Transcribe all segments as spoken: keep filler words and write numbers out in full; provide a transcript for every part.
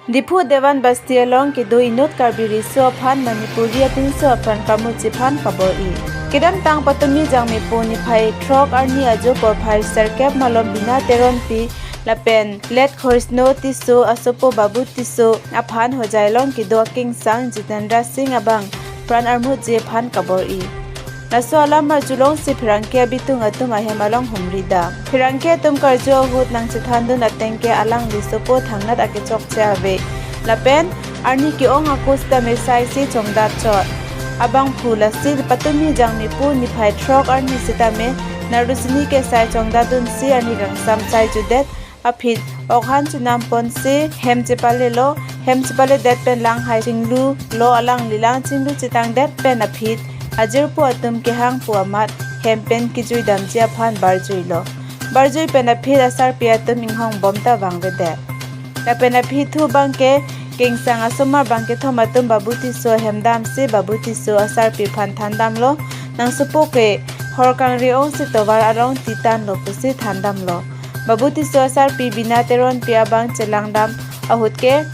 Diphu Dewan Basti along kedo inut Karbi Riso aphan Manipuri apinso apran kramutji aphan kabor-i. Kedamtang patumi Jangmipo niphai throk arni ajo porphai sirkep malom Bina Teronpi lapen Let Khorsno Tisso asopo Babu Tisso aphan Hojai along kedo akengsang Jitendra Singh abang pran armutji aphan kabor-i. Laso alam arjulongsi pherangke abitung atum ahem along humri dam. Pherangke atum karju ahut nangchethandun ateng ke alangli sopo thangnat akechokche ave. Lapen arni ke-ong ako sitame saisi chongdat chot. Abangphu lasi patumi Jangmipo niphai throk arni sitame narusini ke sai chongdatdunsi arni kangsam sai judet aphi okhan chunam ponsi hem chepalelo, hem chepaledet pen langhai chinglulo, alangli lang chinglu chetangdet pen aphi ajirpo atum kehang pu amat hem pen kejui damji aphan barjuilo. Barjui pen aphi asarpi atum inghong bom ta vangvedet. Lapen aphi thu abangke kengsang asomar bangkethom atum Babu Tisso hem damsi Babu Tisso asarpi aphan thandamlo, nang sopo ke hor kangri ongsi tovar along titanlo pusi thandamlo. Babu Tisso asarpi Bina Teronpi abang chelangdam ahut ke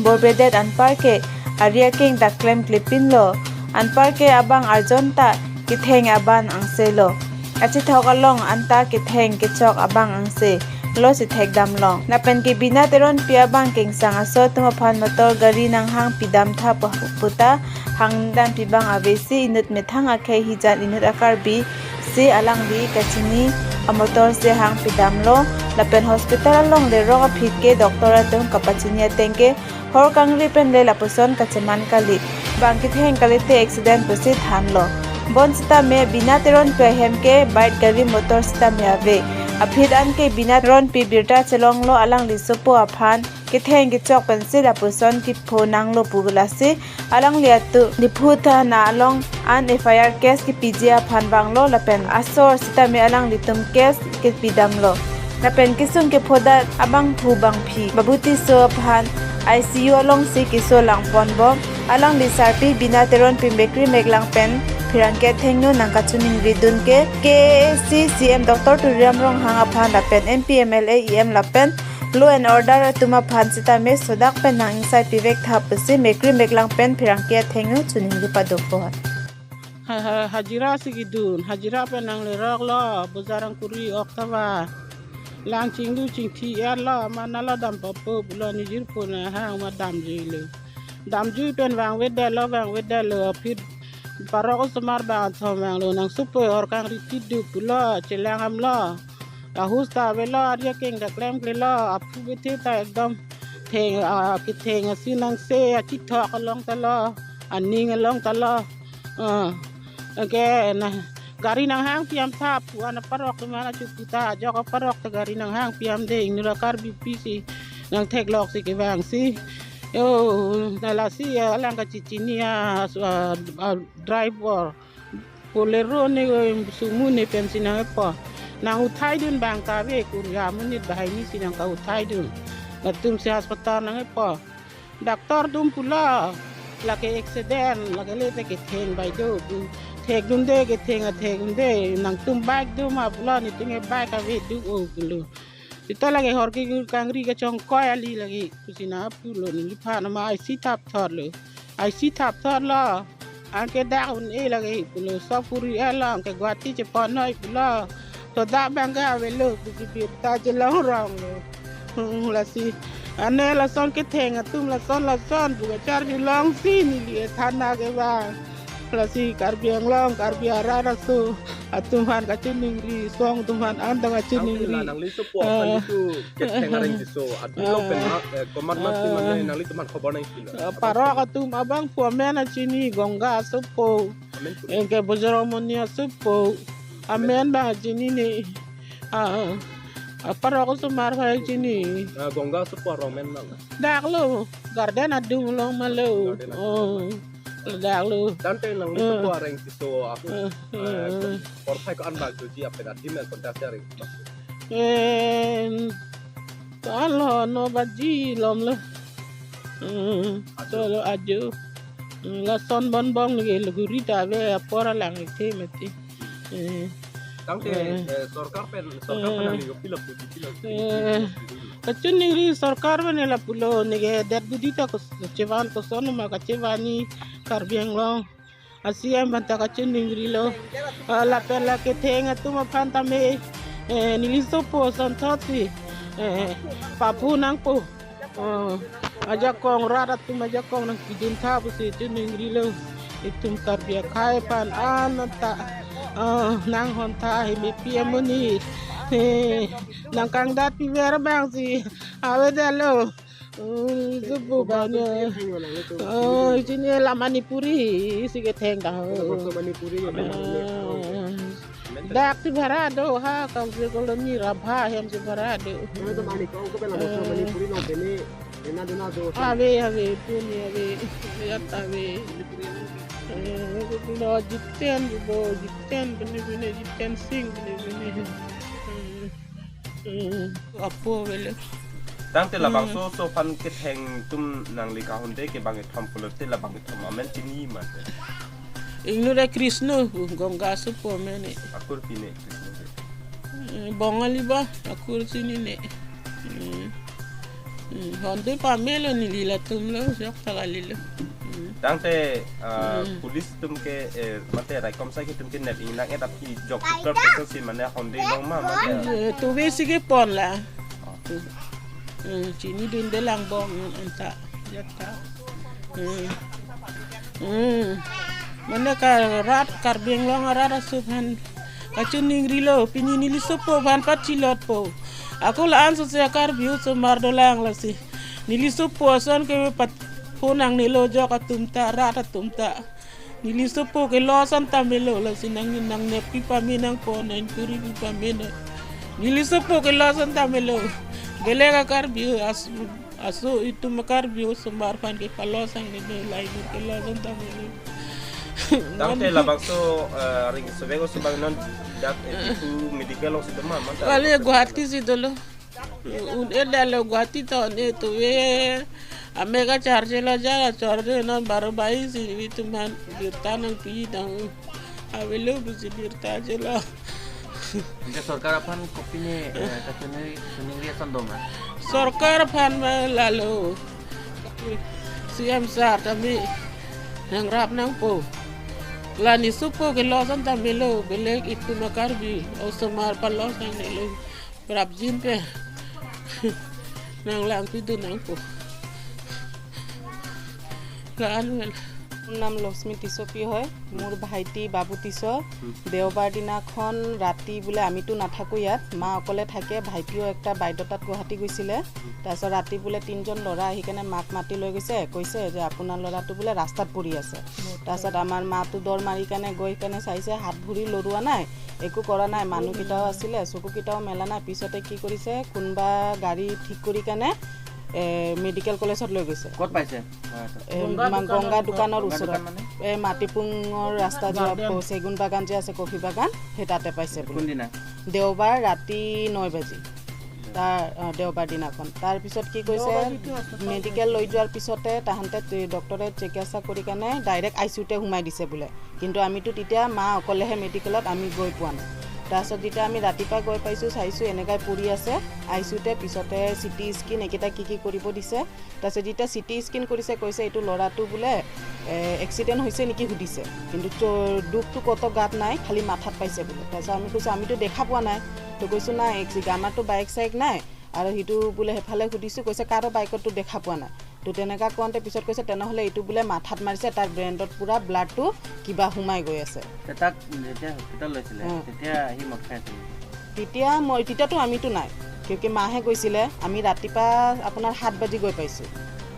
borbedet anpar ke ari akeng ta klemklepinlo. Anpar ke abang arjon ta ketheng abang angse lo. Kachethok along anta ketheng kechok abang angse lo si thekdamlong. Lapen ke Bina Teronpi abang kengsang aso atum aphan motor gari nanghang pidam tha pu-, puta hangdampi abang avesi inut methang akhei hijan inut a-Karbi si alangli kachini amotor si hang pidamlo. Lapen hospital along lerok aphi ke doctor atum kapachini ateng ke hor kangri pen le lapuson kacheman kali, bang ketheng kalite accident pusi thanlo. Bonsitame Bina Teronpi ahem ke bike gari motor sitame ave. Aphi an ke Bina Teronpi birta chelonglo, alangli sopo aphan ketheng kechok pensi lapuson kipho nanglo pu lasi alangli atum Diphu thana along an F I R case kepiji aphan vanglo lapen asor sitame alanglitum case kepidamlo. Lapen kesung kephodat abangphu bangphi Babu Tisso aphan I C U alongsi keso langponbom. Alangli sarpi Bina Teronpi mekri meklang pen pherangke athengno nangkachiningridun ke K A A C C M Doctor Tuliram Ronghang aphan lapen M P, M L A, E M lapen law and order atum aphan sitame sodak pen nang-ingsai pivek tha pusi mekri meklang pen pherangke athengno chiningri padopo. Ha, ha, hajira si kedun, hajira pen nangleroklo, bojar angkuri ok ta va. Lang chinglu chingthi erlo, amat nalo dam papo pulo, nijirpo nahang amat damjuilo. Damjui pen vangvedetlo, vangvedetlo, aphi parok osomar bangkethom vanglo, nang sopo hor kangri tidu pulo, chelang damlo. Ahus ta avelo, ari akeng ta klemklelo, aphu bethe ta ekdom theng, ah, ketheng asi nangse, achethok along talo, aning along talo. Ah, anke na gari nanghang piam tha pu an aparok atum an achupu ta ajok aparok ta gari nanghang piamde, inut a-Karbi pisi nangtheklok si kevangsi. Yo, na lasi alang kachechini a, a, a driver. Bolero ne, eh, sumo ne pensi nang-epo. Nang-uthaidun bang kave, kurya monit banghini si nangka-uthaidun. Latumsi hospital nang-epo. Doctor atum pulo, lake accident, lake le te ketheng bai do. Thekdunde, ketheng athekdunde. Nangtum bike do ma pulo, netum ke bike ave do o pulo. Seta lake hor ke kangri kachongkoi kali lake. Pusi nangpulo, neliphan ma I C thapthotlo. I C thapthotlo. Anke dak un-e lake pulo, sop kuri erlo, anke Guwahati cheponnoi pulo. To dak bang ke avelo, pusi birta chelongronglo. Hmm, lasi. Ane lason ketheng atum lason lason, pu kacharjulongsi neli thana kevang. Lasi Karbi Anglong, Karbi arat aso atum aphan kachiningri, song atum aphan an ta kachiningri. Nangli sopo aphan itu ketheng areng tiso. Adu lo pen, eh, komat mat si mane nanglitum aphan khobor nangpilo. Eh, parok atum abangphu amen achini, Ganga asopo. Amen pu. Anke Bojromoni asopo. Amen bang achini ne. Ah, ah. Parok osomar aphan achini. Ah, Ganga asopo arong amen nang. Dak lo, garden adung along ma lo. Garden adung along ma. Oh. Dak lo. Tangte nangli sopo areng tiso aku. Eh, eh, eh, porphai ko-an bak doji apen adim nang kontak areng. Eh, ko-an lo, no baji lom lo. Eh, ajo. Cholo ajo. Eh, lason bonbong lagi luguri ta ave apor alang ithe mati. Eh, Tangte, eh, eh, sorkar pen, sorkar pen, eh, nangli kopilo puji, pilo, eh, pilo, pilo. Kachiningri sorkar pen lapulo, neke det budi ta kos-, chevan koson ma kachevani Karbi Anglong a-C M aphan ta kachiningrilo. Ah, lapen la ketheng atum aphan tame, eh, neli sopo asonthotsi, eh, papu nangpo. Oh, ajakong rat atum ajakong nangpidun tha pusi chiningrilo. Itum Karbi akhei aphan anta, oh, nanghon tha, hemepi amonit. Eh, nangkangdat piver abangsi avedetlo. Oh, sopo abang ya. Oh, chini la Manipuri si ketheng ta. Labangso Manipuri ya, ah. Daksi bhara do ha, Kausar Colony rabha hemsi bhara do. Mane to mani ko ko pela labangso Manipuri along pene, ena dena do. Ave, ave, puni ave, yat ave. Eh, no Jiten do, Jiten, pene pene Jiten Singh, pene pene. Hmm. Hmm. Apo avelo. Tangte labangso, hmm, so aphan ketheng atum nangli kahonde ke bang kethom pulote labang kethom amen chini mate. Ingno ra Krishna, Ganga sopo amen ne. Akur pine Krishna ke. Eh, Bongali ba, akur chinine. Hmm. Hmm. Honde pamelo neli latumlo, jok ta kalilo. Hmm. Tangte, ah, hmm, police atum ke, eh, mate raikom asai atum ke nep ingnak et aphi jok super person si mane honde long ma mate. Eh, tuve si kepon la. Hmm, chinidunde lang bong, hmm, anta, jat ta. Hmm. Hmm. Mane ka rat Karbi Anglong arat aso aphan kachiningrilo, pini neli sopo aphan pachilotpo. Ako la-an sose Karbi osomar dolang lasi. Neli sopo ason ke pat phone nangnelo jok atum ta, rat atum ta. Neli sopo ke loss anta melo, lasi nang, nangnep pipame nangpo, nang inquiry pipame nang. Neli sopo ke loss anta melo. Belek a Karbi as-, aso itum Karbi osomar aphan ke pa-loss nangne, lainut ke loss anta melo. Tangte labangso, eh, ring sobek osomar non dak, eh, Diphu medical alongsi doma, manta. Wale Guwahati si dolo. Un-e dalo Guwahati ta un-e tuve. Ame kacharjelo, jara charje non baro bai si itum aphan birta nangpi dang. Avelo pusi birta chelo. Ante sorkar aphan kopine, eh, kachiningri, chiningri ason doma? Sorkar aphan ma lalo. C M sir tame nangrap nangpo. La neli sopo ke loss anta melo, belek itum Karbi osomar pa-loss nangnelo. Prapjin pe. Nang lang pidun nangpo. Kan men. মোৰ নাম লক্ষ্মী টিছপি হয়। মোৰ ভাইটি বাবু টিছ। দেওবাৰ দিনাখন ৰাতি বোলে আমিতো নাথাকো ইয়াত, মা অকলে থাকে। ভাইটিও একটা বাইদেউ তাত গুৱাহাটী গৈছিলে। তাৰপিছত ৰাতি বোলে তিনিজন ল'ৰা আহি কেনে মাক মাতি লৈ গৈছে, কৈছে যে আপোনাৰ ল'ৰাটো বোলে ৰাস্তাত পৰি আছে। তাৰপিছত আমাৰ মাতো ডৰ মাৰি কেনে গৈ কেনে চাইছে, হাত ভৰি লৰোৱা নাই, একো কৰা নাই, মানুহকেইটাও আছিলে, চকুকেইটাও মেলা নাই। পিছতে কি কৰিছে, কোনোবা গাড়ী ঠিক কৰি কেনে, এ, মেডিকেল কলেজত লৈ গৈছে। ক'ত পাইছে? এ, গংগা মা-, দোকানৰ গংগা ওচৰত। দোকানৰ গংগা ওচৰত। দোকান মানে? এ, মাটিপুঙৰ ৰাস্তা যোৱা গাৰ্ডেন। প-, চেগুন বাগান যে আছে, কফি বাগান, সেই তাতে পাইছে বোলে। কোনদিনা? দেওবাৰ ৰাতি ন বাজি। তাৰ, অ, দেওবাৰ দিনাখন। তাৰ পিছত কি কৈছে, ন বাজিতো আছে, মেডিকেল লৈ যোৱাৰ পিছতে তাহাঁতে তে-, ডক্টৰে চিকিৎসা কৰি কেনে ডাইৰেক্ট আই চি ইউতে সোমাই দিছে বোলে। কিন্তু আমিতো তেতিয়া মা অকলেহে মেডিকেলত, আমি গৈ পোৱা নাই। তাৰপিছত যেতিয়া আমি ৰাতিপুৱা গৈ পাইছোঁ, চাইছোঁ এনেকাই পৰি আছে আই চি ইউতে। পিছতে চি টি স্কেন এইকেইটা কি কি কৰিব দিছে। তাৰপিছত যেতিয়া চি টি স্কেন কৰিছে, কৈছে এইটো ল'ৰাটো বোলে, এ, এক্সিডেণ্ট হৈছে নেকি সুধিছে। কিন্তু চ-, দুখটো ক'তো গাত নাই, খালি মাথাত পাইছে বোলে। তাৰপিছত আমি কৈছোঁ, আমিতো দেখা পোৱা নাই। তো কৈছোঁ, নাই, এক্সি-, আমাৰতো বাইক চাইক নাই। আৰু সিটো বোলে সেইফালে সুধিছোঁ, কৈছে কাৰো বাইকতো দেখা পোৱা নাই। তো তেনেকা কওঁতে পিছত কৈছে, তেনেহ'লে এইটো বোলে মাথাত মাৰিছে, তাৰ ব্ৰেইনত পূৰা ব্লাডটো কিবা সোমাই গৈ আছে। তে তাক যেতিয়া হস্পিটেল লৈছিলে, অ। তেতিয়া সি মদ খাই আছিল নেকি? তেতিয়া মই, তেতিয়াতো আমিতো নাই, কিয়কি মাহে গৈছিলে। আমি ৰাতিপুৱা আপোনাৰ সাত বাজি গৈ পাইছোঁ।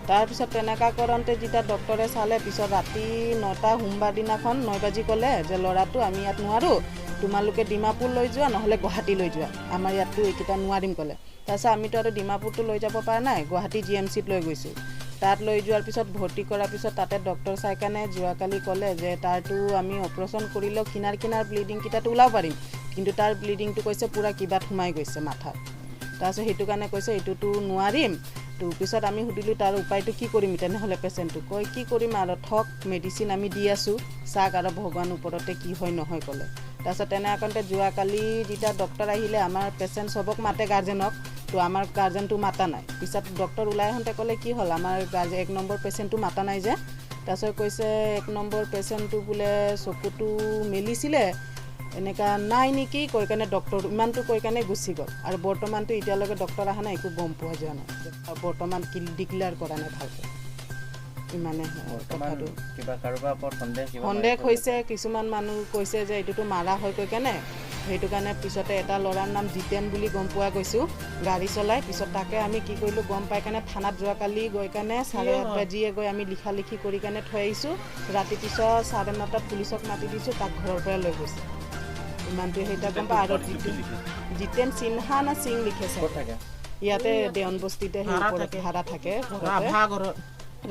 তাৰপিছত তেনেকা কৰোঁতে যেতিয়া ডক্টৰে চালে, পিছত ৰাতি নটা, সোমবাৰ দিনাখন নয় বাজি ক'লে যে, "ল'ৰাটো আমি ইয়াত নোৱাৰোঁ, তোমালোকে ডিমাপুৰ লৈ যোৱা, নহ'লে গুৱাহাটী লৈ যোৱা, আমাৰ ইয়াততো এইকেইটা নোৱাৰিম," ক'লে। তাৰপিছত আমিতো আৰু ডিমাপুৰতো লৈ যাব পৰা নাই, গুৱাহাটী জি এম চিত লৈ গৈছোঁ। তাত লৈ যোৱাৰ পিছত ভৰ্তি কৰাৰ পিছত তাতে ডক্টৰ চাই কাৰণে যোৱাকালি ক'লে যে, "তাৰতো আমি অপাৰেশ্যন কৰিলেও কিনাৰ কিনাৰ ব্লিডিংকেইটাতো ওলাব পাৰিম, কিন্তু তাৰ ব্লিডিংটো কৈছে পূৰা কিবাত সোমাই গৈছে মাথাত।" তাৰপিছত সেইটো কাৰণে কৈছে, "এইটোতো নোৱাৰিম।" তো পিছত আমি সুধিলোঁ, "তাৰ উপায়টো কি কৰিম তেনেহ'লে পেচেণ্টটো?" কয়, "কি কৰিম আৰু, থক, মেডিচিন আমি দি আছোঁ, চাওক আৰু ভগৱান ওপৰতে কি হয় নহয়," ক'লে। তাৰপিছত তেনে আকন্তে যোৱাকালি যেতিয়া ডক্টৰ আহিলে, আমাৰ পেচেণ্ট সবক মাতে গাৰ্জেনক, তো আমাৰ গাৰ্জেনটো মাতা নাই। পিছত ডক্টৰ ওলাই আহোঁতে ক'লে, "কি হ'ল, আমাৰ গাৰ্জেন এক নম্বৰ পেচেণ্টটো মাতা নাই যে?" তাৰপিছত কৈছে, "এক নম্বৰ পেচেণ্টটো বোলে চকুটো মেলিছিলে, এনেকা নাই নেকি?" কৈ কেনে ডক্টৰ ইমানটো কৈ কেনে গুচি গ'ল। আৰু বৰ্তমানটো এতিয়ালৈকে ডক্টৰ অহা নাই, একো গম পোৱা যোৱা নাই। আৰু বৰ্তমান কি ডিক্লেয়াৰ কৰা নাই ভালকৈ। ইমানে হয় বৰ্তমান কথাটো। কিবা কাৰোবাৰ ওপৰত সন্দেহ, কিবা সন্দেহ মাৰিব হৈছে, নেকি? কিছুমান মানুহ কৈছে যে এইটোতো মাৰা হয় কৈ কেনে, সেইটো কাৰণে পিছতে এটা ল'ৰাৰ নাম জিতেন বুলি গম পোৱা গৈছো, গাড়ী চলাই। পিছত তাকে আমি কি কৰিলো, গম পাই কেনে থানাত যোৱাকালি গৈ কেনে চাৰে আঠ বাজিয়ে গৈ আমি লিখা লিখি কৰি কেনে থৈ আহিছো। ৰাতি পিছত চাৰে নটাত পুলিচক মাতি দিছো, তাক ঘৰৰ পৰা লৈ গৈছে। ইমানটোৱে সেইটা গম পাওঁ। আৰু জিতেন, জিতেন সিনহা না সিং লিখেছে। ক'ত থাকে? ইয়াতে দেওন বস্তিতে সেই ভাড়া ওপৰত থাকে। ভাড়া থাকে ঘৰতে। ৰাভা ঘৰত।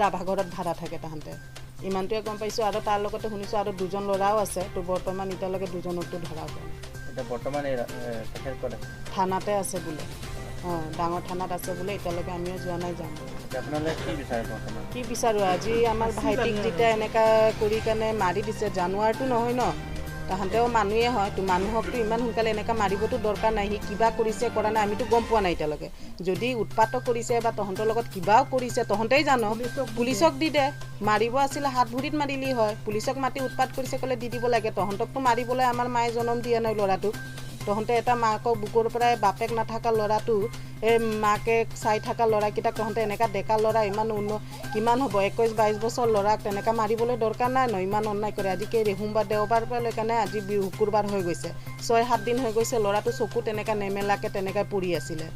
ৰাভা ঘৰত ভাড়া থাকে তাহাঁতে। ইমানটোৱে গম পাইছো। আৰু তাৰ লগতে শুনিছো আৰু দুজন ল'ৰাও আছে। তো বৰ্তমান এতিয়ালৈকে দুজনকতো ধৰা হোৱা নাই। এতিয়া বৰ্তমান এই ৰা-, এ, তেখেত ক'ত আছে? থানাতে আছে বোলে। অ, ডাঙৰ থানাত আছে বোলে। এতিয়ালৈকে আমিও যোৱা নাই, যাম। এতিয়া আপোনালোকে কি বিচাৰে বৰ্তমান? কি বিচাৰো? আজি আমাৰ ভাইটিক যেতিয়া এনেকা কৰি কেনে মাৰি দিছে, জানুৱাৰটো নহয় ন? তাহাঁতেও মানুহে হয়। তো মানুহকতো ইমান সোনকালে এনেকা মাৰিবতো দৰকাৰ নাই। সি কিবা কৰিছে, কৰা নাই, আমিতো গম পোৱা নাই এতিয়ালৈকে। যদি উৎপাতো কৰিছে বা তহঁতৰ লগত কিবাও কৰিছে, তহঁতেই জানো। পুলিচক দি দে। পুলিচক দি দে। মাৰিব আছিলে, হাত ভৰিত মাৰিলি হয়। পুলিচক মাতি উৎপাত কৰিছে ক'লে দি দিব লাগে। তহঁতকতো মাৰিবলৈ আমাৰ মায়ে জনম দিয়া নাই ল'ৰাটোক। তহঁতে এটা মাকৰ বুকুৰ পৰাই বাপেক নাথাকা ল'ৰাটো, এই মাকে চাই থকা ল'ৰাকেইটাক তহঁতে এনেকা ডেকা ল'ৰা, ইমান উন্ন-, কিমান হ'ব, একৈশ বাইশ বছৰ ল'ৰাক তেনেকা মাৰিবলৈ দৰকাৰ নাই ন? ইমান অন্যায় কৰে। আজি কেই সোমবাৰ, দেওবাৰ পৰা লৈ কেনে আজি বি-, শুকুৰবাৰ হৈ গৈছে। ছয় সাত দিন হৈ গৈছে, ল'ৰাটো চকু তেনেকা নেমেলাকে তেনেকাই পৰি আছিলে।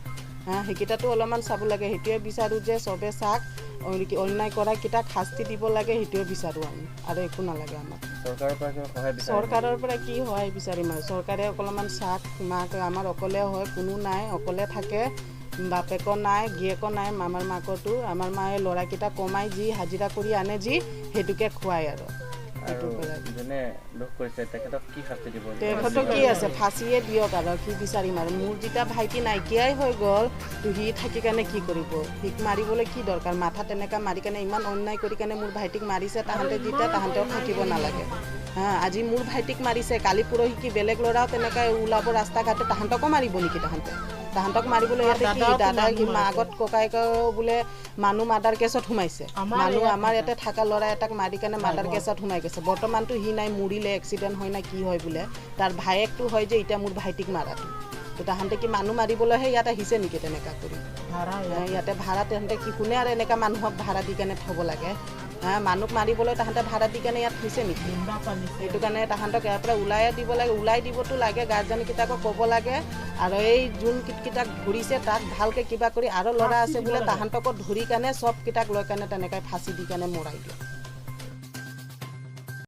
হা, সেইকেইটাতো অলপমান চাব লাগে। সেইটোৱে বিচাৰো যে চবে চাওক, অন-, কি অন্যায় কৰা কেইটাক শাস্তি দিব লাগে, সেইটোৱে বিচাৰো আমি, আৰু একো নালাগে আমাক। চৰকাৰৰ পৰা কিবা সহায় বিচাৰে নেকি? চৰকাৰৰ পৰা কি সহায় বিচাৰিম আৰু? চৰকাৰে অলপমান চাওক, মাক আমাৰ অকলে হয়, কোনো নাই, অকলে থাকে, বাপেকো নাই, গিৰিয়েকো নাই, আমাৰ মাকতো, আমাৰ মায়ে ল'ৰাকেইটা কমাই যি হাজিৰা কৰি আনে যি, সেইটোকে খুৱাই আৰু। আৰু সেইটো পৰাই। যোনে দুখ কৰিছে, তেখেতক কি শাস্তি দিব? তেখেতক কি আছে, ফাঁচিয়ে দিয়ক আৰু কি বিচাৰিম আৰু। মোৰ যেতিয়া ভাইটি নাইকিয়াই হৈ গ'ল, তো সি থাকি কেনে কি কৰিব? সিক মাৰিবলৈ কি দৰকাৰ? মাথা তেনেকা মাৰি কেনে ইমান অন্যায় কৰি কেনে মোৰ ভাইটিক মাৰিছে, তাহাঁতে যেতিয়া তাহাঁতেও থাকিব নালাগে। হা, আজি মোৰ ভাইটিক মাৰিছে, কালি পৰহি কি বেলেগ ল'ৰাও তেনেকা ওলাব ৰাস্তা ঘাটে, তাহাঁতকো মাৰিব নেকি তাহাঁতে? তাহাঁতক মাৰিবলৈ ইয়াতে কি দাদাও দাদা কিমান কি মাৰিছে? আগত ককায়েকৰ বোলে মানুহ মাৰ্ডাৰ কেছত সোমাইছে। আমাৰ মানুহ ইয়াত আমাৰ ইয়াতে থকা ল'ৰা এটাক মাৰি কেনে মাৰ্ডাৰ কেছত সোমাই গৈছে। বৰ্তমানতো সি নাই, মৰিলে, এক্সিডেণ্ট হয় না কি হয় বোলে। তাৰ ভায়েকটো হয় যে এতিয়া মোৰ ভাইটিক মাৰাটো। তো তাহাঁতে কি মানুহ মাৰিবলৈহে ইয়াত আহিছে নেকি তেনেকা কৰি? ভাড়া হা, ইয়াতে। ইয়াতে ভাড়া তেহেঁতে কি কোনে আৰু এনেকা মানুহক ভাড়া দি কেনে থ'ব লাগে? হা, মানুহ মাৰিবলৈ তাহাঁতে ভাড়া দি কেনে ইয়াত থৈছে নেকি? গুণ্ডা পালিছে। সেইটো কাৰণে তাহাঁতক ইয়াৰ পৰা ওলাই দিব লাগে, ওলাই দিবতো লাগে, গাৰ্জেন কেইটাকো ক'ব লাগে। আৰু এই যোন কিট-, কেইটাক ধৰিছে তাক ভালকে কিবা কৰি আৰু ল'ৰা আছে বোলে, তাহাঁতকো ধৰি কেনে চব কেইটাক লৈ কেনে তেনেকৈ ফাঁচি দি কেনে মৰাই দিয়ক।